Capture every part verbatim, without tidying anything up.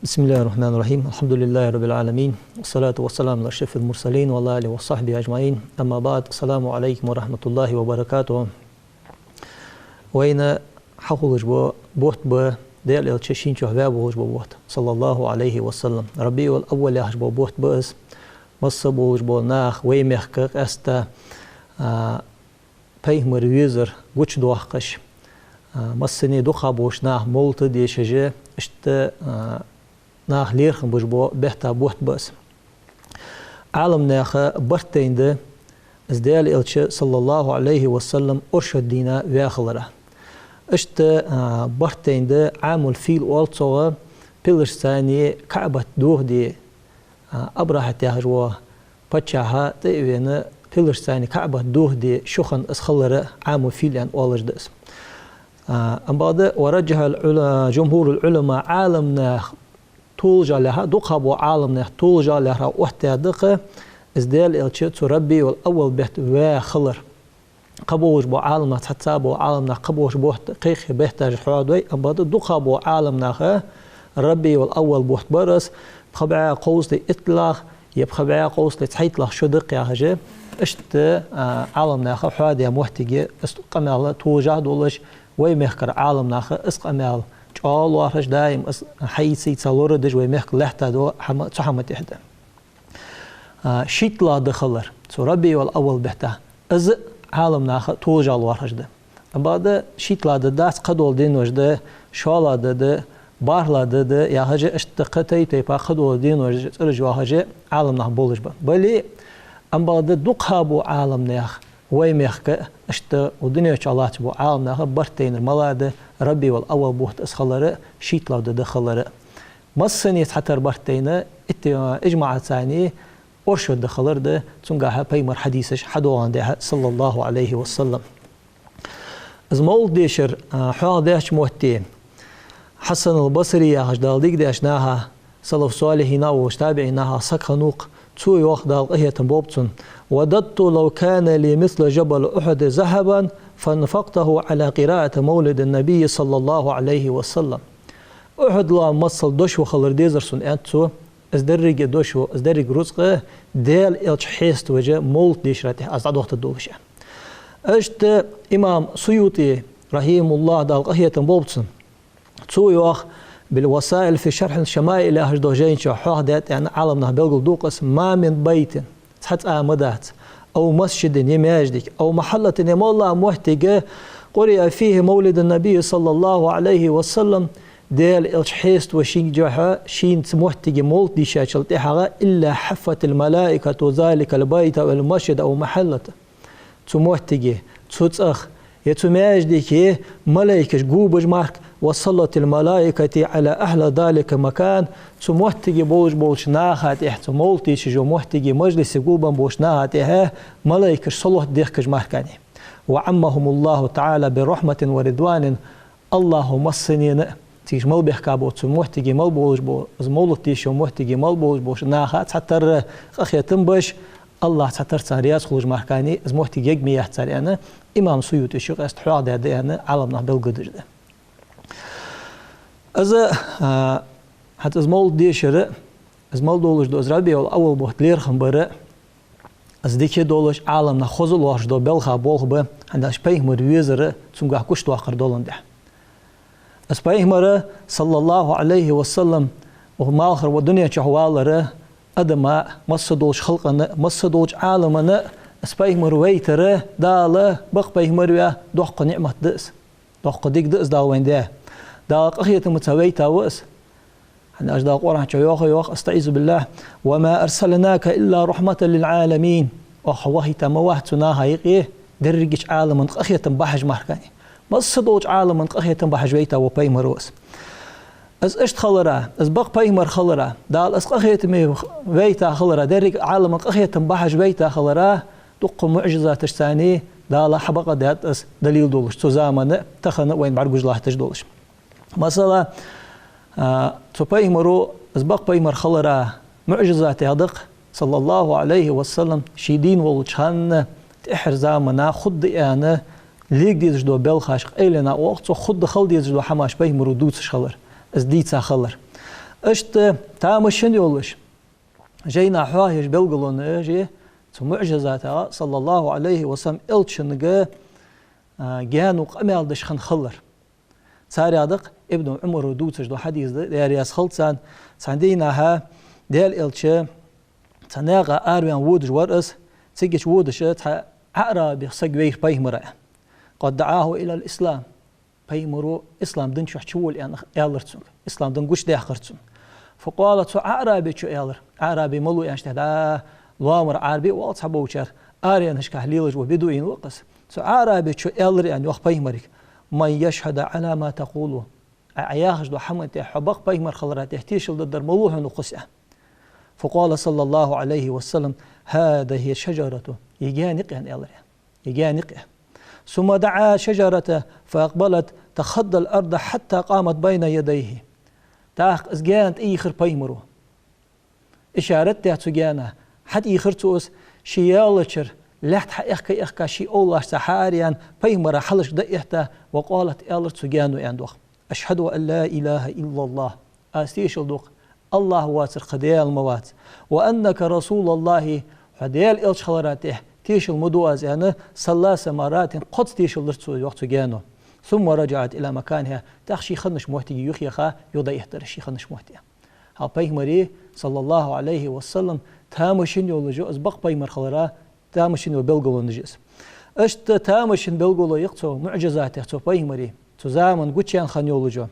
بسم الله الرحمن الرحيم. الحمد لله رب العالمين. والصلاة والسلام على أشرف المرسلين وعلى آله وصحبه أجمعين. أما بعد. السلام عليكم ورحمة الله وبركاته. Вайна хьахулаш бола бутт ба Даьла Элча шийна чу ваь волаш бола бутт, صلى الله عليه وسلم. ربيع الأول яхаш бола бутт ба из. Масса болаш бола нах вай мехка къаьстта, а, пайхамара везар гучадоаккхаш, а, массане дукха болаш нах мовлат дешаш, иштта, а, нах лерхӀам беш бола бетта бутт ба из. Ӏаламнаьха барт тайна да из Даьла Элча, صلى الله عليه وسلم, оршот дийна ваь хилара. Иштта, а, барт тайна да Ӏамул-фил оал цох, пхьийлашца КаӀбат дохаде, а, Абрахьат яхаш вола паччахь тӀа а вена, пхьийлашца КаӀбат дохаде шу хинна из хилара Ӏамул-фил аьнна оалаш да из. А, амма бакъда, ورجح العل-، جمهور العلماء, Ӏаламнаьха толашагӀа лаьрхӀа, дукха бола Ӏаламнаьха толашагӀа лаьрхӀа оттадаьд-кх, из Даьла Элча цу Рабиул-Аввал бетта ваь хилар. Кхыболаш бола Ӏаламнах, цхьацца бола Ӏаламнах кхыболаш бутт, кхы-кхы бетташ хьоахадой, амма бакъда дукха бола Ӏаламнаха Рабиул-Аввал бутт бар из, пхи бӀаь кховзткъеи итталагӀа, е пхи бӀаь кховзткъеи цхьайтталагӀа шу да-кх яхаш, иштта, а, Ӏаламнаха хьоахадаь моттиг я, из къамаьл толашагӀа долаш, вай мехкара Ӏаламнаха из къамаьл чӀоагӀа лоархӀаш, даим из хьаийца-ийца лорадеш вай мехка лаьтта дола хӀама цу хӀама тӀехь да. А, шийтталагӀа ди хилар цу Рабиул-Аввал бетта, из Ӏаламнаха толашагӀа лоархӀаш да. Амма бакъда шийтталагӀа ди дац, кхыдола денош да, шоллагӀа ди да, бархӀлагӀа ди да яхаш, иштта кхы тайп-тайпара кхыдола денош цӀераш йоахаш Ӏаламнах болаш ба. Бале, амма бакъда дукха бола Ӏаламнах вай мехка, иштта укх дунен чу латташ бола Ӏаламнаха барт тайнар малагӀа да, Рабиул-Аввал бутт из хилара, шийтталагӀа ди хилара. Массане цхьатарра барт тайна, итт-, иджмаӀаца оршот ди хилар да, цунгахьа пайхамара хьадисаш хьадоагӀандаь, صلى الله عليه وسلم. Из мовлат дешар, а, хьоахадаьча метте, Хьасан ал-Басри яхаш, Дала дика деш наха, салаф-солихӀинех волаш, табиӀинех саг хиннав-кх, цо йоах, Дала къахетам болба цунна: وددت لو كان لي مثل جبل أحد ذهبا فأنفقته على قراءة مولد النبي صلى الله عليه وسلم. Ухьуд лоам миссел дошув хилар дезар сона, аьннад цо, из деррига дошув, из деррига рузкъа Даьла Элча хьеставеш мовлат дешара тӀехь аз дӀадохийтаргдолаш, аьнна. Иштта имам СуютӀи, رحمه الله, Дала къахетам болба цунна, цо йоах, بالوسائل في شرح الشمائل яхаш дола жайна чу хьоахадаьд, аьнна, Ӏаламнаха белгалду-кх из: ما من بيت, цхьа цӀа ма дац, أو مسجد, е маьждиг, أو محلة, е моллагӀа моттиг, قرئ فيه مولد النبي صلى الله عليه وسلم, Даьла Элча хьеставеш шийна чухь, шийна цу моттиге мовлат дийшачул тӀехьагӀа, إلا حفت الملائكة ذلك البيت أو المسجد أو محلة. Цу моттиге, цу цӀагӀа, е цу маьждиге малайкаш гобеш мара-кх, وصلت الملائكة على أهل ذلك المكان, цу моттиге болаш болча наха тӀехь, цу мовлат дешаш йолча моттиге, мажлисе гулбенна болча наха тӀехь малайкаш салот дехкаш мара-кх, аьнна. وعمهم الله تعالى برحمة ورضوان, АллахӀа массанена, цига мел бехка бола, цу моттиге мел болаш бола, из мовлат дешаш йолча моттиге мел болаш болча наха цхьатарра къахетам беш, АллахӀ цхьатарра царна раьза хулаш мара-кх, аьнна, из моттиг ергья ма яц цар, аьнна, имам СуютӀе ши къаьста хьоахадаьд, аьнна, Ӏаламнаха белгалдеш да. Из, а, хӀанз из мовлат дешар, из мел долаш дола из Рабиул-Аввал бутт лерхӀам бар, из дика долаш, Ӏаламнаха хоза лоархӀаш дола белха болх ба, хӀана аьлча пайхамар везар цунгахьа гучадоаккхар доландаь. Из пайхамар, صلى الله عليه وسلم, укх малхара ва дунен чу валар, адама, масса долча халкъана, масса долча Ӏаламана из пайхамар вайтар, Дала бакъ пайхамар ваь, доккха ниӀмат да из. Доккха дика да из Дала вайна даь. Дала къахетамца вайта ва из. ХӀана аьлча Дала Къуръан чу йоах, йоах, أستعيذ بالله: وما أرسلناك إلا رحمة للعالمين. Оаха хьо вахийта ма вац цу наха юкъе, дерригача Ӏаламан къахетам бахьаш мара-кх, аьнна. Масса долча Ӏаламан къахетам бахьаш вайта ва пайхамар ва из. Из иштта хилара, из бакъ пайхамар хилара, Дала из къахетаме вайта хилара, деррига Ӏаламан къахетам бахьаш вайта хилара, дуккха муӀжизаташца Дала хьабакъдаьд из, далил долаш, цу замана, тахан вайна бӀаргагуш латташ долаш. Масала, а, цу пайхамаро, из бакъ пайхамар хилара муӀжизатех да-кх, صلى الله عليه وسلم, ший дийна волча хана тӀеххьарча замана хургда аьнна, лега дезаш дола белхаш къайленна оалаш, цо хургда хила дезаш дола хӀамаш пайхамаро дувцаш хилар, из дийца хилар. Иштта тамашийна йолаш, жайна хьоахаеш белгалонаш я цу муӀжизатага, саллаллахӀу Ӏалайхи ва саллам, элчанга, а, гаьно къамаьл деш хинна хилар. Царех да-кх Ибн Ӏумара дувцаш дола хьадис да, Даьла раьза хилва царна, цхьан дийнахьа Даьла элча цхьан наькъа араваьнна водаш вар из, цигача водаш цхьа Ӏаърабех саг вайра пайхамара. قد دعاه إلى الإسلام. Пайхамаро ислам дина чу чувола аьнна аьлар цунга, ислам ди гучадаьккхар цунна. فقال, цу Ӏаърабечо аьлар, Ӏаърабе малав аьнначул тӀехьа дӀа, лоамара Ӏаьрбий оал цхьаболчар, аренашка лелаш вола бедуин ва-кх из. Цу Ӏаърабечо аьлар аьнна йоах пайхамарга: من يشهد على ما تقول. Ӏа, Ӏа яхаш долча хӀаман тӀа хьо бакъ пайхамар хилара тӀа тешал дергдар малав хьона укхаза, аьнна. فقال صلى الله عليه وسلم: هذه الشجرة. Ер гаьна я-кх, аьнна, аьлар, аьнна. Ер гаьна я-кх, аьнна. ثم دعا الشجرة فأقبلت تخطى الأرض حتى قامت بين يديه. ТӀаккха из гаьна тӀаийхар пайхамаро. Ишарат даь цу гаьна: хьатӀаийхар цо из, ше яллачара лаьтта хьаэхка-эхка, ший овлашца хьаараяьнна, пайхамара хьалхашка дӀаэтта, وقالت, аьлар цу гаьно, аьнна, йоах: أشهد أن لا إله إلا الله. Аз тешал ду-кх АллахӀ воацар кхы Даьла ма вац. وأنك رسول الله. Хьо Даьла элча хилара тӀа тешал ма ду аз, аьнна, ثلاث مرات, кхозза тешал дир цо, йоах, цу гаьно. ثم رجعت إلى مكانها. ТӀаккха ший хиннача моттиге юхаяха, юха дӀаэттар ший хиннача моттиге. Хьал пайхамара, саллаллахӀу Ӏалайхи ва саллам, тамашийна йолаш я из бакъ пайхамар хилара, тамашийна йола белгалонаш я из. Иштта тамашийна белгало я-кх цу муӀжизатех, цу пайхамара, цу заман гучаяьнна хинна йолаш йола,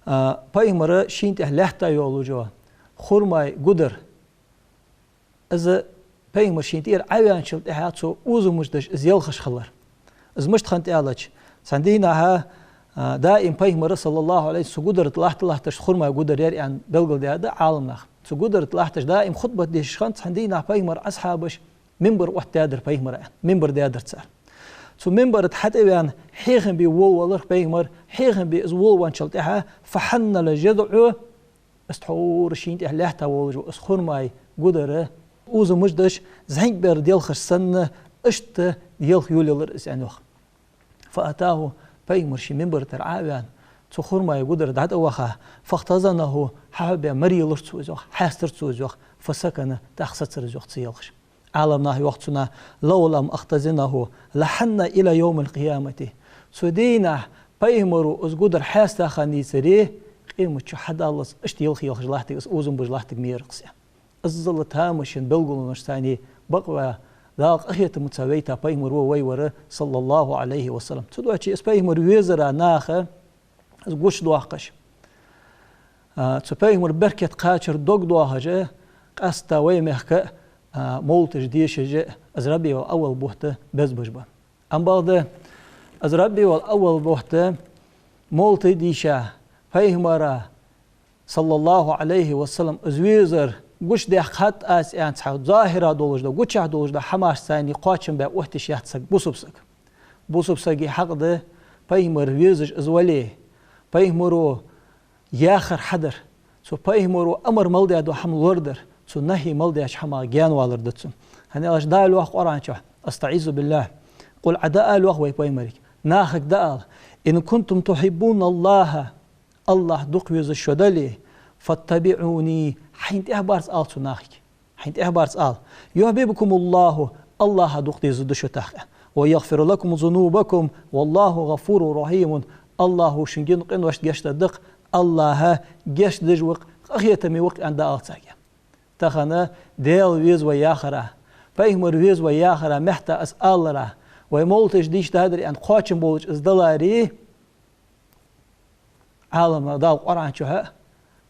а, пайхамара шийна тӀа лаьтта йолаш йола хурмай гудар. Из пайхамар шийна тӀера Ӏаваьнначул тӀехьа цо узамаш деш из елхаш хилар. Из мишта хиннад аьлча, цхьан дийнахьа, а, даим пайхамар, саллаллахӀу Ӏалайхи, цу гудара тӀа латта-латташ, хурмай гудар яр аьнна белгалдаьд Ӏаламнаха. Цу гудара тӀа латташ даим хутбат дешаш хиннад, цхьан дийнахьа пайхамара асхьабаша минбар оттадаьдар пайхамара, аьнна, минбар даьдар цар. Цу минбара тӀа хьатӀаваьнна, хьехам бе волавелар пайхамар, хьехам бе из волавенначул тӀехьа, فحن الجذع, из тхьовра шийна тӀа лаьтта волаш вола из хурмай гудар узамаш деш, зӀамига бер делхаш санна, иштта елха йолаелар из, аьнна, йоах. فأتاه, пайхамар ший минбара тӀара Ӏо а ваьнна, цу хурмай гудара дӀатӀаваха, فاختضنه, хьахьобаь марийлар цо из, йоах, хьаьстар цо из, йоах, فسكن, тӀаккха сецар из, йоах, цо елхаш. Ӏаламнаха йоах цунах: لو لم أختضنه لحن إلى يوم القيامة. Цу дийнахьа пайхамаро из гудар хьаьста хиннаяцаре, къематди хьадаллалца иштта елха елхаш латтаргья из, узам беш латтаргья-кх из. Иззал тамашийна белгалонаш царна бакъваь, Дала къахетамца вайта пайхамар ва вай вар, саллаллахӀу Ӏалайхи ва саллам. Цудухьа из пайхамар везара наха из гучадоаккхаш, а, цу пайхамара беркат кхачар дог доахаш, къаьстта вай мехка, а, мовлаташ дешаш, из РабиӀул-Аввал бутт безбеш ба. Амма бакъда, из РабиӀул-Аввал бутт мовлат дийша, пайхамара, саллаллахӀу Ӏалайхи ва саллам, из везар гучадаьккхад аз аьнна цхьа захӀира долаш дола, гучахь долаш дола хӀамаш царна кхоачам баь оттадеш яц саг, бусалба саг. Бусалба сага хьакъ да пайхамар везаш из вале, пайхамаро яхар хьадар, цу пайхамаро амар мел даь дола хӀама лорадар, цо нахьи мел даьча хӀамах гаьнавалар да цун. ХӀана аьлча Дала йоах Къуръан чу: أستعيذ بالله. قل, Ӏа дӀаала, йоах, вай пайхамарга, нахага дӀаала: إن كنتم تحبون الله, АллахӀ дукха везаш шо дале, فاتبعوني, хьайна тӀехьабарца, ала цу нахага. Хьайна тӀехьабарца, ала. يحببكم الله, АллахӀ дукха дезаргда шо тӀаккха. ويغفر لكم ذنوبكم والله غفور رحيم. АллахӀа шун гин-къиношта гешт дергда-кх, АллахӀ гешт деш ва-кх, къахетаме ва-кх, аьнна дӀаала царга. Тахан Даьла веза вай яхара, пайхамар веза вай яхара мехта из алара, вай мовлаташ дийшадаьдар аьнна кхоачам болаш из даларе, Ӏаламнаха Дала Къуръан чу а,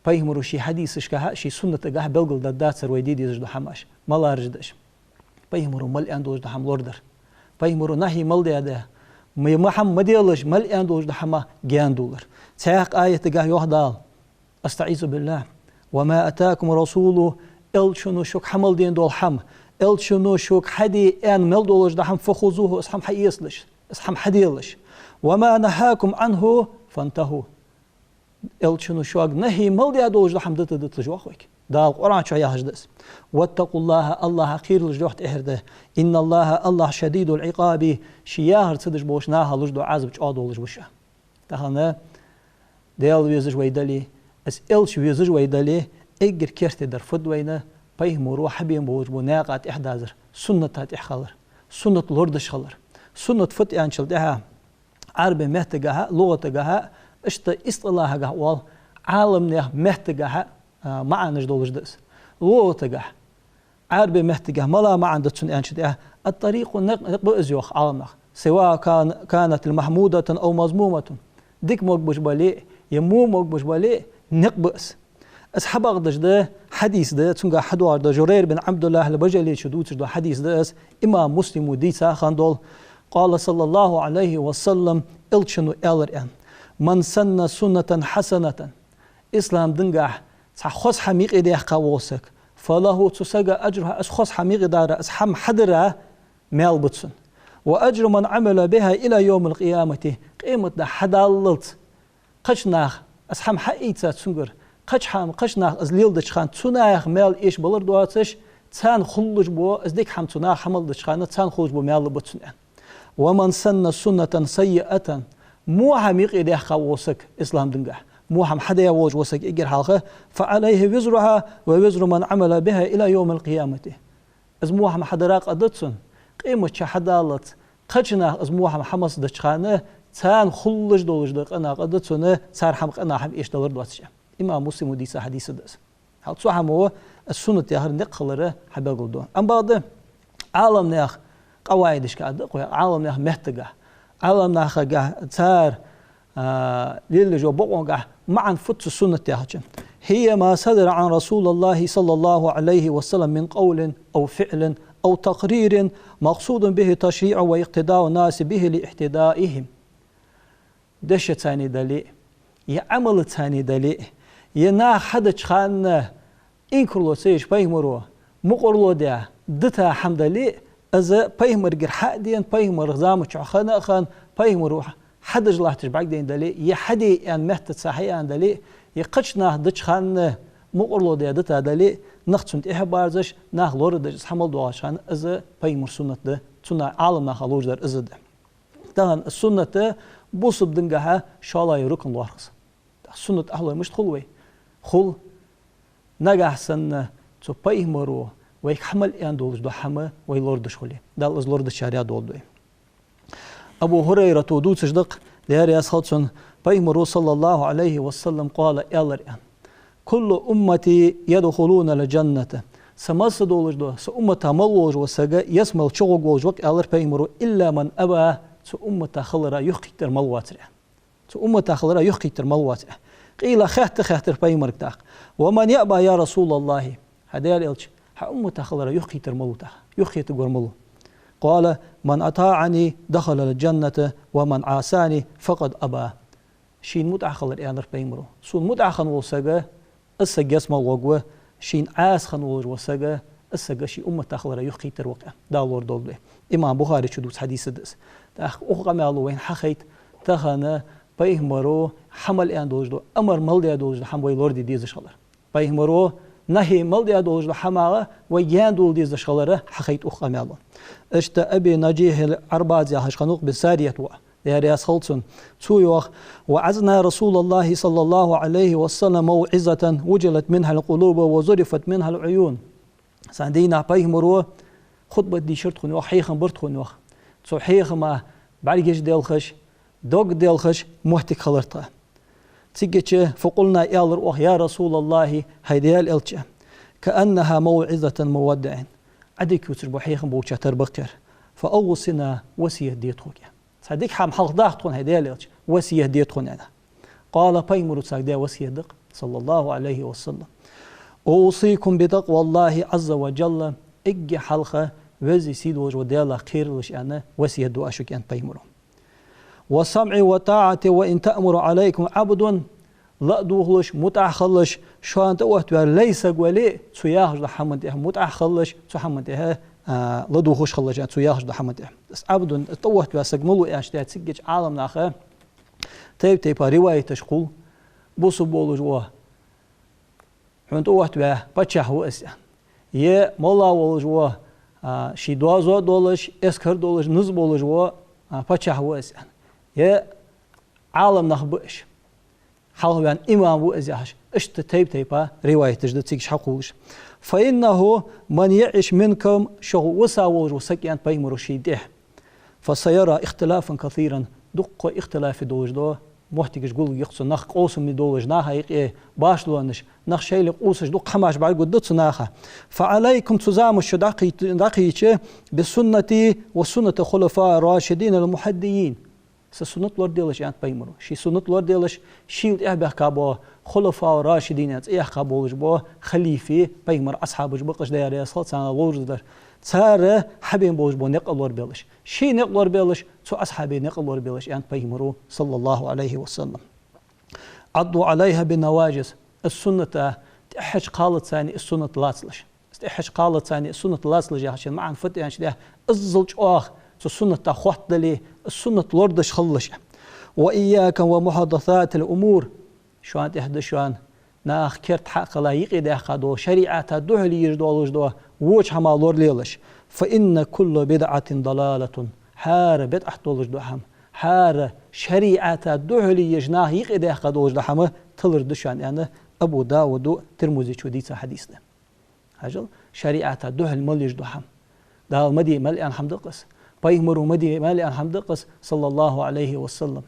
пайхамаро ший хьадисашка а, ший суннатага а белгалдаь дацар вай де дезаш дола хӀамаш, малараш да уж. Пайхамаро мел аьнна долаш дола хӀама лорадар. Пайхамаро нахьи мел даь да, ма-, ма хӀама ма делаш, мел аьнна долаш дола хӀамах гаьна довлар. Цхьаькха аятага йоах Дала: أستعيذ بالله. وما آتاكم الرسول, элчано шуга хьа мел денна дола хӀама, элчано шуга хьаде аьнна мел долаш дола хӀама, فخذوه, из хӀама хьаэцалаш, из хӀама хьаделаш. وما نهاكم عنه فانتهوا. Элчано шуга нахьи мел даь долаш дола хӀама дита диталаш ва вайга. Дала Къуръан чу яхаш да из: «واتقوا الله», АллахӀах кхералаш, йоах тӀехьара да. «إن الله», АллахӀ, «شديد العقاب», ше яхар ца деш болча нахах луш дола Ӏазап чӀоагӀа долаш ба шоана. Тахан Даьла везаш вай дале, из Элча везаш вай дале, эггара керттера дар фуд вайна? Пайхамаро хьабена болаш бола наькъа тӀехьа дазар, сунната тӀехьа хилар, суннат лорадеш хилар. Суннат фуд аьнначул тӀехьагӀа Ӏарбий меттагахьа, лугӀатагахьа, иштта истилахьагахьа оал, Ӏаламнаьха меттагахьа, а, маӀанаш долаш да из. ЛугӀатагахьа, Ӏарбий меттагахьа мала маӀан да цун аьнначул тӀехьагӀа, «الطريق», никъ, никъ ба из, йоах Ӏаламнаха. «سواء كان، كانت محمودة أو مذمومة». Дика могаш бале а, е во могаш бале а, никъ ба из. Из хьабакъдеш да, хьадис да, цунгахьа хьадоагӀаш да, Журайр бин Ӏабдуллахь ал-Бажали чу дувцаш дола хьадис да из, имам Муслимо дийца хинна дола. «قال صلى الله عليه وسلم», Элчано аьлар аьнна: «من سن سنة حسنة», ислам динагахьа цхьа хоза хӀама юкъедаьккха вола саг, «فله», цу сага, «أجرها», из хоза хӀама юкъедара, из хӀама хьадара маьл ба цунна. «وأجر من عمل بها إلى يوم القيامة», къематдийнахьа хьадаллалца кхыча наха из хӀама хьаийца цунгара, кхыча хӀама, кхыча наха из леладеча хана цу наьха маьл эшабалар доацаш, царна хулаш бола, из дика хӀама цу наха хьа мел деча хана царна хулаш бола маьл ба цунна аьнна. «ومن سن سنة سيئة», во хӀама юкъедаьккха вола саг ислам динагахьа, во хӀама хьадаь волаш вола саг эггара хьалха, «فعليه وزرها ووزر من عمل بها إلى يوم القيامة». Из во хӀама хьадара къа да цунна, къематдийнахьа хьадаллалца кхыча наха из во хӀама хьа мел деча хана, царна хулаш долаш дола къа, къа да цунна, цар хӀама, къа хӀама эшадалар доацаш. Имам Муслимо дийца хьадис да из. Хьал цу хӀамо, из суннат яхар никъ хилар хьабелгалду. Амма бакъда Ӏаламнаьха къаваӀидашка а да-кх вай, Ӏаламнаьха меттагахьа, Ӏаламнахагахьа, цар а, лелаеш йола бокъонгахьа маӀан фуд цу суннат яхачун? «هي ما صدر عن رسول الله صلى الله عليه وسلم من قول أو فعل أو تقرير مقصود به التشريع واقتداء الناس به لاهتدائهم». Дешаца дале а, е Ӏамалаца дале а, е наха хьадеча хана инкарло ца еш пайхамаро мукъарло даь дита хӀама дале а, из пайхамарагара хьа а даьнна, пайхамара заман чухь хинна а хинна, пайхамаро хьадеш латташ бӀаргадайна дале а, е хьаде аьнна меттаца хьаяьнна дале а, е кхыча наха деча хана мукъарло даь дита дале а, нах цунна тӀехьа барзаш, нах лорадеш из хьа мел доагӀача хана, из пайхамара суннат да, цунна Ӏаламнаха луш дар из да. Тахан суннат бусалба динагахьа шоллагӀа рукн лоархӀ из. Суннат ахьлой мишта хул вай? Хул, нагахьа санна цу пайхамаро вайга хьа мел аьнна долаш дола хӀама вай лорадеш хуле. Дала из лорадечарех долда вай. Абу ХӀурайрата дувцаш да-кх, Даьла раьза хилва цунна, пайхамаро, صلى الله عليه وسلم, قال, аьлар аьнна: «كل أمتي يدخلون الجنة». Са масса долаш дола, са умматах мел волаш вола саг ялсмала чугӀоргволаш ва-кх, аьлар пайхамаро, «إلا من أبى», цу умматах хилара юхакхийттар мел вацар аьнна. Цу умматах хилара юхакхийттар мел вацар аьнна. قيل, хаьтта хаьттар пайхамарага тӀаккха: «ومن يأبى يا رسول الله؟» ХӀай Даьла Элча, хьа умматах хилара юхакхийттар малув тӀаккха? Юхакхетаргвар малув? قال: «من أطاعني دخل الجنة ومن عصاني فقد أبى». Шийна мутӀахьа хилар, аьннар пайхамаро. Сона мутӀахьа хинна вола саг, из саг ялсмала гӀоргва, шийна Ӏаса хинна волаш вола саг, из саг ший умматах хилара юхакхийттар ва-кх аьнна. Дала лорадолда вай. Имам Бухаре чу дувца хьадис да из. ТӀаккха укх къамаьло вайна хьахайт тахан пайхамаро хьа мел аьнна долаш дола, амар мел даь долаш дола хӀама вай лораде дезаш хилар. Пайхамаро нахьи мел даь долаш дола хӀамах вай гаьна дола дезаш хилар хьахайт укх къамаьло. Иштта Аби Наджихь ал-Ӏарбази яхаш хиннав-кх, бин Сарият воӀ, Даьла раьза хилва цунна. Цо йоах: «وعظنا رسول الله صلى الله عليه وسلم موعظة وجلت منها القلوب وذرفت منها العيون». Цхьан дийнахьа пайхамаро хутбат дийшар тхона, йоах, хьехам бир тхона, йоах. Цу хьехама бӀаргаш делхаш, дог делхаш моттиг хилар тха. Цигача, «فقلنا», аьлар оаха: «يا رسول الله», хӀай Даьла Элча, «كأنها موعظة مودع». Ӏадика ювцаш бола хьехам болча тара ба-кх ер. «فأوصنا», васкет де тхога. Цхьа дика хӀама хьалхадаккха тхона, хӀай Даьла Элча, васкет де тхона, аьнна. قال, пайхамаро царга даь васкет да-кх, صلى الله عليه وسلم: «أوصيكم بتقوى الله عز وجل», эггара хьалха Веза-Сийдолаш волча Даьлах кхералаш, аьнна, васкет ду аз шуга, аьннад пайхамаро. «والسمع والطاعة وإن تأمر عليكم عبد», ладувгӀалаш, мутӀахьа хилалаш, шоана тӀаоттаваь лай саг вале а, цо яхаш долча хӀаман тӀа мутӀахьа хилалаш, цу хӀаман тӀа, а, ладувгӀаш хилалаш, цо яхаш долча хӀаман тӀа. Из Ӏабдун, тӀаоттаваь саг малув аьнначул тӀехьагӀа цигача Ӏаламнаха тайп-тайпара риваяташ хул, бусалба волаш вола, хьона тӀаоттаваь паччахь ва из, аьнна. Е молла волаш вола, а, ший доазув долаш, эскар долаш, низ болаш вола, а, паччахь ва из, аьнна. Е Ӏаламнах ба уж, хьалхаваьнна имам ва из яхаш. Иштта тайп-тайпара риваяташ да цига хьакхувлаш. فإنه من يعش منكم, шух виса волаш вола саг, аьннад пайхамаро, шийна тӀехьа, فسيرى اختلافا كثيرا, дуккха ихтилаф долаш дола моттигаш гулдергда цо, нах къовсаме долаш, наха юкъе башхалонаш, нах шоайла къувсаш, дукха хӀамаш бӀаргагургда цу наха. فعليكم, цу заман шо дӀакхий-, дӀакхийча, بسنتي وسنة الخلفاء الراشدين المهديين. Са суннат лораделаш, аьннад пайхамаро. Ший суннат лораделаш, шийла тӀехьа баьхка бола хулафау рашидин, цӀи яьккха болаш бола халифий, пайхамара асхьабаш ба-кх уж, Даьла раьза хилва царна, ловзаргдар. Цар хьабена болаш бола никъ лорабелаш, ший никъ лорабелаш, цу асхьабий никъ лорабелаш, аьннад пайхамаро, صلى الله عليه وسلم. عضوا عليها بالنواجذ. Из суннат тӀехьа кхаллацарна из суннат лацалаш. Из тӀехьа кхаллацарна из суннат лацалаш яхачун маӀан фуд аьнначул тӀехьа, иззал чӀоагӀа цу суннатах хотта дале, из суннат лорадеш хилалаш. وإياكم ومحدثات الأمور. Шоана тӀехьа да шоана, наха керта хьакхелла юкъе даьккха дола, шариӀата духьале еш долаш дола воча хӀамах лоралелаш. فإن كل بدعة ضلالة. ХӀара бидӀат долаш дола хӀама, хӀара шариӀата духьале еш, наха юкъе даьккха долаш дола хӀама тилар да шоана, аьнна, Абу Дауда, Тирмизечо дийца хьадис да. Хьажал, шариӀата духьале мел еш дола хӀама. Дала ма де мел аьнна хӀама да-кх из. Пайхамаро ма де мел аьнна хӀама да-кх из, صلى الله عليه وسلم.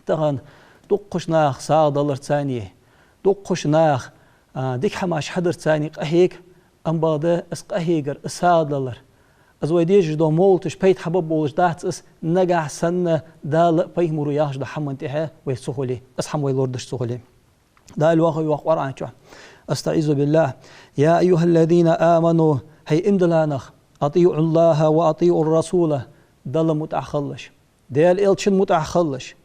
Тахан дуккхача наха сагӀа даларца, дуккхача наха, а, дика хӀамаш хьадарца къахьег, амма бакъда из къахьегар, из сагӀа далар, из вай дешаш дола мовлаташ пайда хьабергболаш дац из, нагахьа санна Дала а пайхамаро а яхаш долча хӀаман тӀехьа вай ца хуле, из хӀама вай лорадеш ца хуле. Дала йоах, йоах Къуръан чу. أستعيذ بالله. يا أيها الذين آمنوا, хӀай иман дилла нах, أطيعوا الله وأطيعوا الرسول, Далла мутӀахьа хилалаш, Даьла Элчанна мутӀахьа хилалаш.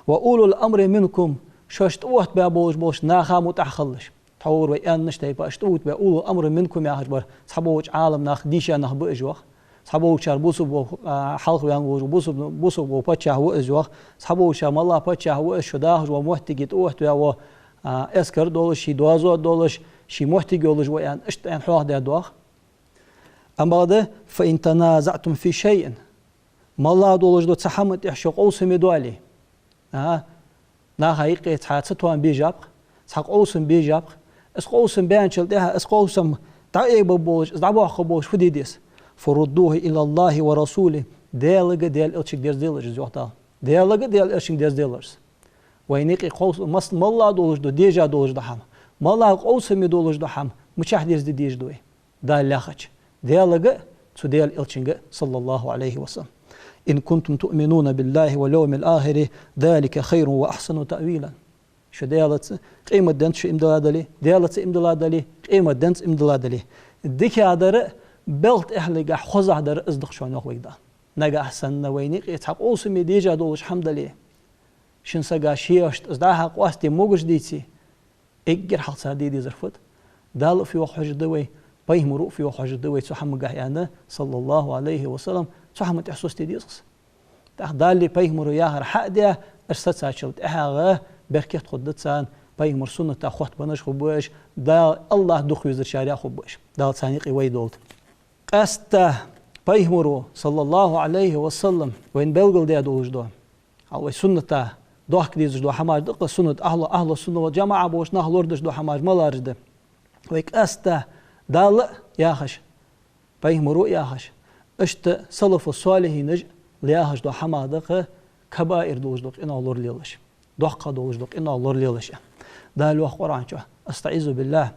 وأولي الأمر منكم, шоашта тӀаоттабаь болаш болча наха мутӀахьа хилалаш. Тхьовра вай аьннача тайпара, шоашта тӀаоттабаь, أولي الأمر منكم яхаш бар, цхьаболча Ӏаламнаха дийша нах ба уж, йоах. Цхьаболчар бусалба, а, хьалхаваьнна волаш, бусалба, бусалба паччахь ва из, йоах. Цхьаболчар молла паччахь ва из, шо дахаш вола моттиге тӀаоттаваь вола, а, эскар долаш, ший доазув долаш, ший моттиг йолаш ва аьнна, иштта аьнна хьоахадаьд, йоах. Амма бакъда, فإن تنازعتم في شيء, молла долаш дола цхьа хӀаман тӀехьа шо къовсаме доале, а, наха юкъе цхьа цатоам бежаб-кх, цхьа къовсам бежаб-кх. Из къовсам баьнначул тӀехьа, из къовсам дӀаэгабергболаш, из дӀабоаккхаргболаш фу де деза? فردوه إلى الله ورسوله. Даьлага, Даьла Элчанга дерзаделаш из, йоах Дала. Даьлага, Даьла Элчанга дерзаделаш из. Вайна юкъе къовс-, мас-, молла долаш дола, дежа долаш дола хӀама, молла къовсаме долаш дола хӀама мичахьа дерзаде дезаш да вай? Дала яхача, Даьлага а, цу Даьла Элчанга а, صلى الله عليه وسلم. إن كنتم تؤمنون بالله واليوم الآخر ذلك خير وأحسن تأويلا. Шо Даьлаца, къематденца шо иман дилла дале, Даьлаца иман дилла дале, къематденца иман дилла дале, дикагӀдар а, белха тӀехьлегахьа хозагӀдар а из да-кх шоана, йоах вайга Дала. Нагахьа санна вайна юкъе цхьа къовсаме, дежа долаш хӀама дале, шин сага шиъ яшта из дӀа-хьа къоастаде могаш деце, эггара хьалха цар де дезар фуд? Дала а фу йоах хьожаргда вай, пайхамаро а фу йоах хьожаргда вай цу хӀамагахьа, аьнна, صلى الله عليه وسلم, цу хӀаман тӀехьа соцаде деза-кх из. ТӀаккха Далеи пайхамаро яхар хьа а даь, уж сецачул тӀехьагӀа беркат хургда царна, пайхамара суннатах хоттабеннараш хургба уж, Дала, АллахӀ дукха везарашта юкъера хургба уж. Дала царна юкъе вай долда. Къаьстта пайхамаро, صلى الله عليه وسلم, вайна белгалдаь долаш дола, хьал вай сунната дохка дезаш дола хӀамаш да-кх, суннат, ахьлу, ахьлу сунна вал джамаӀа болча наха лорадеш дола хӀамаш малараш да. Вай къаьстта Дала а яхаш, пайхамаро а яхаш, иштта салафу салихӀинаш а яхаш дола хӀама да-кх, кабаир долаш дола къиношта лоралелаш. Доккха долаш дола къиношта лоралелаш. Дала йоах Къуръан чу: أستعيذ بالله.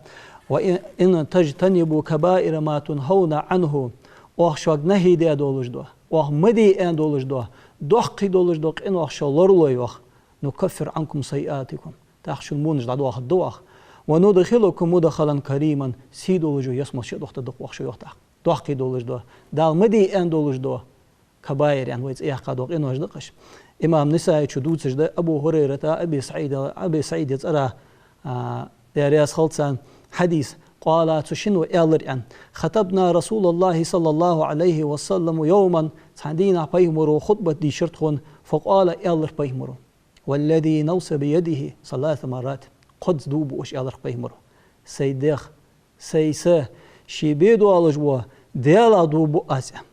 وإن تجتنبوا كبائر ما تنهون عنه. Оаха шуга нахьи даь долаш дола, оаха ма де аьнна долаш дола, доккхий долаш дола къинош шо лорале, йоах, نكفر عنكم سيئاتكم. ТӀаккха шун вонаш дӀадоахаргда оаха. وندخلكم مدخلا كريما. Сий долаш йола ялсмала чу а дохийтаргда оаха шо, йоах тӀаккха. Доккхий долаш дола, Дала ма де аьнна долаш дола кабаир аьнна вай цӀи яьккха дола къинош да-кх уж. Имам Насаичо дувцаш да Абу ХӀурайрата, Аби СаӀида, Аби СаӀида цӀерагӀа, а, Даьла раьза хилва царна, хьадис. قال, цу шинне аьлар аьнна: خطبنا رسول الله صلى الله عليه وسلم يوما. Цхьан дийнахьа пайхамаро хутбат дийшар тхона. فقال, аьлар пайхамаро: والذي نفسي بيده ثلاث مرات. Кхозза дув буаш, аьлар пайхамаро. Сай дегӀ, сай са, ший бе долаш вола Даьлах дув бу аз, аьнна.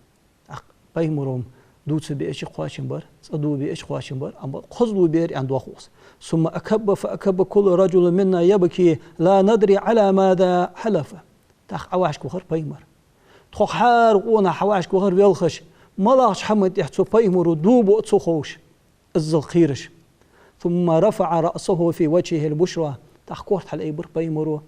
ТӀаккха пайхамаро дувца биача кхоачам бар, цкъа дув биача кхоачам бар, амма кхозза дув бер, аьнна, доах укхаза. ثم أكب فأكب كل رجل منا يبكي لا ندري على ماذا حلف. ТӀаккха Ӏавашка вахар пайхамар. Тхо хӀара къонах Ӏавашка вахар велхаш, малагӀча хӀаман тӀехьа цу пайхамаро дув буъ ца ховш, иззал кхераш. ثم رفع رأسه في وجهه البشرى. ТӀаккха корта хьалъайбир пайхамаро.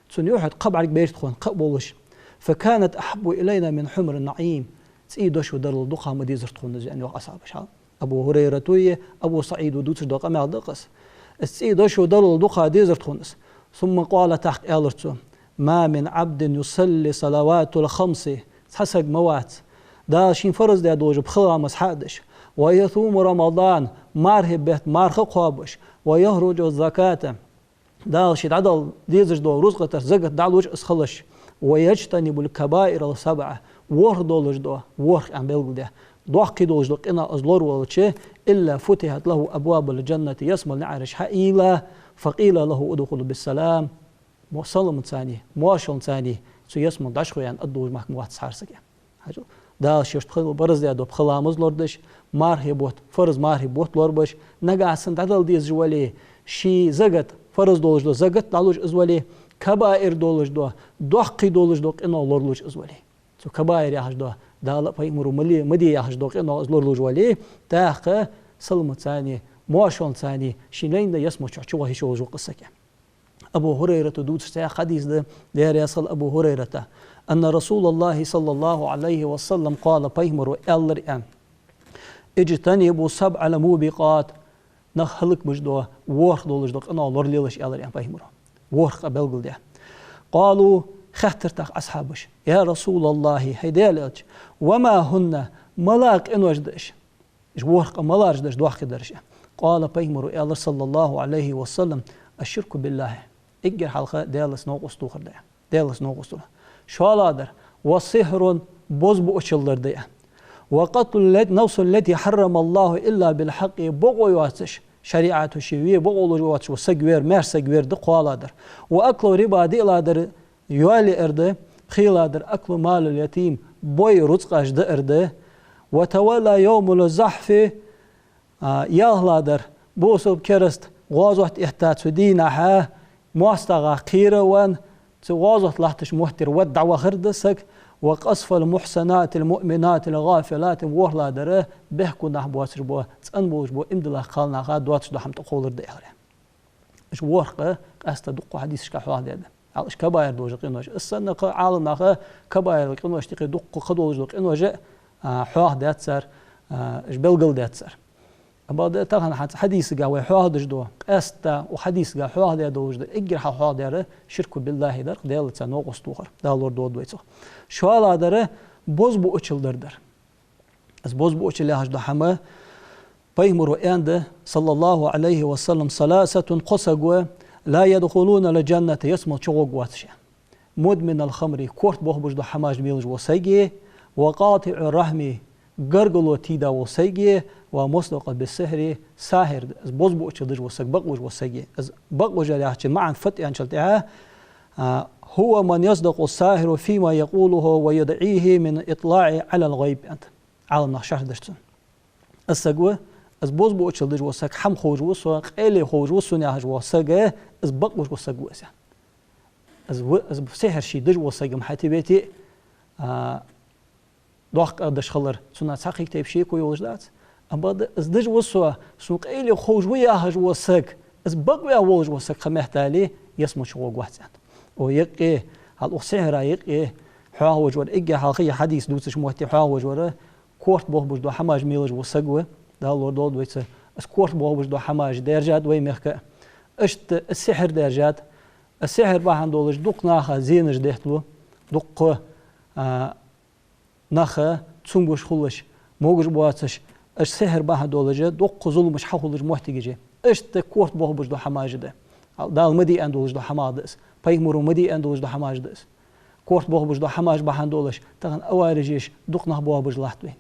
Цун юхьа тӀа кхаъ бӀаргабайра тхона, кхаъ болаш. فكانت أحب إلينا من حمر النعيم. ЦӀий дошо дарал дукха ма дезар тхона из, аьнна, йоах асхьабаша. Абу ХӀурайрата е Абу СаӀида дувцаш дола къамаьл да-кх из. Из цӀий дошо дарал дукха дезар тхона из. ثم قال, тӀаккха аьлар цо: ما من عبد يصلي الصلوات الخمس. Цхьа саг ма вац, Дала шийна фарз даь долаш пхи ламаз хьа а деш, ويصوم رمضان, мархий бетта марха кхоабаш, ويخرج الزكاة, Дала ший дӀадала дезаш дола рузкъа тӀара закат дӀалуш из хилаш, ويجتنب الكبائر السبع, ворхӀ долаш дола, ворхӀ аьнна белгалдаь, доккхий долаш дола къиношта из лоравелча, إلا فتحت له أبواب الجنة, ялсмала наӀараш хьайийлла, فقيل له ادخل بالسلام, мо-, саламаца, моаршалца цу ялсмале дӀахьо, аьнна, аргдолаш мара вац хӀара саг. Хьажал, Дала шоашта пхи, фарз даь дола пхи ламаз лорадеш, мархий бутт, фарз мархий бутт лорабеш, нагахьа санна дӀадала дезаш вале, ший закат, фарз долаш дола закат дӀалуш из вале, кабаир долаш дола, доккхий долаш дола къинош лоралуш из вале. Цу кабаир яхаш дола, Дала а пайхамаро ма де, ма де яхаш дола къинош из лоралуш вале, тӀаккха саламаца, моаршалца ший лайна ялсмала чу чувахийта волаш ва-кх из саг. Абу ХӀурайрата дувцаш цхьаькха хьадис да, Даьла раьза хилва Абу ХӀурайрата: أن رسول الله صلى الله عليه وسلم قال, пайхамаро аьлар, аьнна: اجتنبوا السبع الموبقات. Нах хӀалакбеш дола, ворхӀ долаш дола къинош лоралелаш, аьлар, аьнна, пайхамаро. ВорхӀ къа белгалдаь. قالوا, хаьттар тӀаккха асхьабаша: يا رسول الله, хӀай Даьла элча, وما هن, малагӀа къинош да уж? Уж ворхӀ къа малараш да уж доккхий дараш? قال, пайхамаро аьлар, صلى الله عليه وسلم: الشرك بالله. Эггара хьалха Даьлаца новкъост тохар да, Даьлаца новкъост тохар. ШоллагӀдар: والسحر, бозбуунчалдар да, وقتل النفس التي حرم الله إلا بالحق, бокъо йоацаш, шариӀато ше ве бокъо луш воацаш вола саг вер, маьрша саг вер да кхоалагӀдар. وأكل الربا, диълагӀдар йоал яар да, пхелагӀдар أكل مال اليتيم, бой рузкъаш даар да, وتولى يوم الزحف, а, ялхлагӀдар, бусалба, кераста гӀазот этта цу дийнахьа моастагӀа кхера а венна, цу гӀазот латтача моттигера вада дӀавахар да саг, وقذف المحصنات المؤمنات الغافلات, ворхӀлагӀдар, бехке нах боацаш бола, цӀена болаш бола иман диллача кхалнаха доацаш дола хӀама тӀакхоллар да, аьлар. Уж ворхӀ къа къаьстта дукха хьадисашка хьоахадаьд. Хьал уж кабаир долаш дола къинош. Из санна кхы Ӏаламнаха кабаир къиношта юкъе дукха кхы долаш дола къинош а, а, хьоахадаьд цар, а, уж белгалдаьд цар. Амма да тахан хӀанз хьадисага вай хьоахадеш дола, къаьстта укх хьадисага хьоахадаь долаш дола, эггара хьалха хьоахадаьр ширку биллахӀи дар-кх, Даьлаца новкъост тохар, Дала лорадолда вай цох. ШоллагӀдар бозбуунчалдар дар. Из бозбуунчал яхаш дола хӀама, пайхамаро аьннад, صلى الله عليه وسلم: ثلاثة, кхо саг ва, لا يدخلون الجنة, ялсмала чугӀоргвоацаш. مدمن الخمر, корта бохабеш дола хӀамаш мелаш вола саг, وقاطع الرحم, гаргало тийда вола саг, ومصدق بالسحر, сахьир, из бозбуунчал деш вола саг, бакъ веш вола саг. Из бакъ веш яхачун маӀан фуд аьнначул тӀехьагӀа, а, هو من يصدق الساحر فيما يقوله ويدعيه من الاطلاع على الغيب, аьннад Ӏаламнаха шархь деш цун. Из саг ва, из бозбуунчал деш вола саг хӀама ховш ва со, къайле ховш ва сона яхаш вола саг, из бакъ веш вола саг ва из. Из ва, из сихьр ше деш вола саг-м хьатӀавете а, доккха къа деш хилар, цунах цхьаккха тайпа шеко йолаш дац. Амма да из деш ва со, сона къайле ховш ва яхаш вола саг, из бакъваь волаш вола саг хӀама меттел ялсмала чугӀоргвац, аьннад. О, юкъе, хьал укх сихьра юкъе хьоахавеш вар, эггара хьалха ер хьадис дувцача метте хьоахавеш вар, корта бохабеш дола хӀамаш мелаш вола саг ва, Дала лорадолда вай цох, из корта бохабеш дола хӀамаш даьржад вай мехка. Иштта из сихьр даьржад, из сихьр бахьан долаш дукха наха зенаш детталу, дукха, а, нах цамогаш хулаш, могаш боацаш, из сихьр бахьан долаш дукха зуламаш хьахулаш моттигаш я. Иштта корта бохабеш дола хӀамаш да. Дала ма де аьнна долаш дола хӀамаш да из. Пайхамаро ма де аьнна долаш дола хӀамаш да из. Корта бохабеш дола хӀамаш бахьан долаш тахан аварежаш дукха нах бохабеш латт вайна.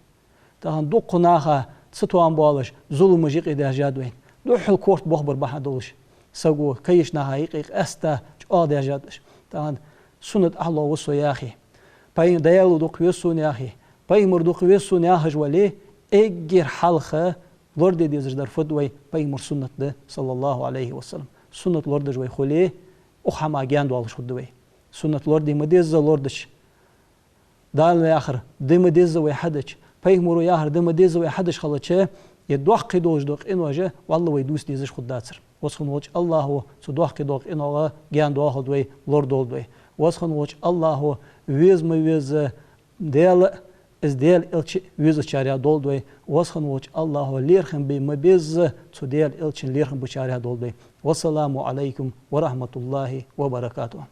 Тахан дукха наха цатоам болаш зуламаш юкъе даьржад вайна. духхьал корта бохабар бахьан долаш, саго кагийча наха юкъе къаьстта чӀоагӀа даьржад уж. ТӀаккха суннат Ӏохьалло ва со яхе, пайхам-, Даьла дукха веза сона яхе, пайхамар дукха веза сона яхаш вале, эггара хьалха лораде дезаш дар фуд вай? Пайхамара суннат да, саллаллахӀу Ӏалайхи ва саллам. Суннат лорадеш вай хуле, укх хӀамах гаьна доалаш хургда вай. Суннат лораде ма деза лорадича, Дала яхар де ма деза вай хьадича, пайхамара яхар де ма деза вай хьадича хилча, е доккхий долаш дола къинош валлахӀи вай дувца дезаш хургдацар. Веза хинна волча АллахӀа цу доккхий долча къинойх гаьна доахалда вай, лорадолда вай. Веза хинна волча АллахӀа веза ма веза Даьла а, из Даьла элча а везачарех долда вай. Веза хинна волча АллахӀа лерхӀам бе ма беза цу Даьла элчанна лерхӀам бечарех долда вай. Вассаламу Ӏалайкум ва рахьматуллахӀи ва баракатухӀ.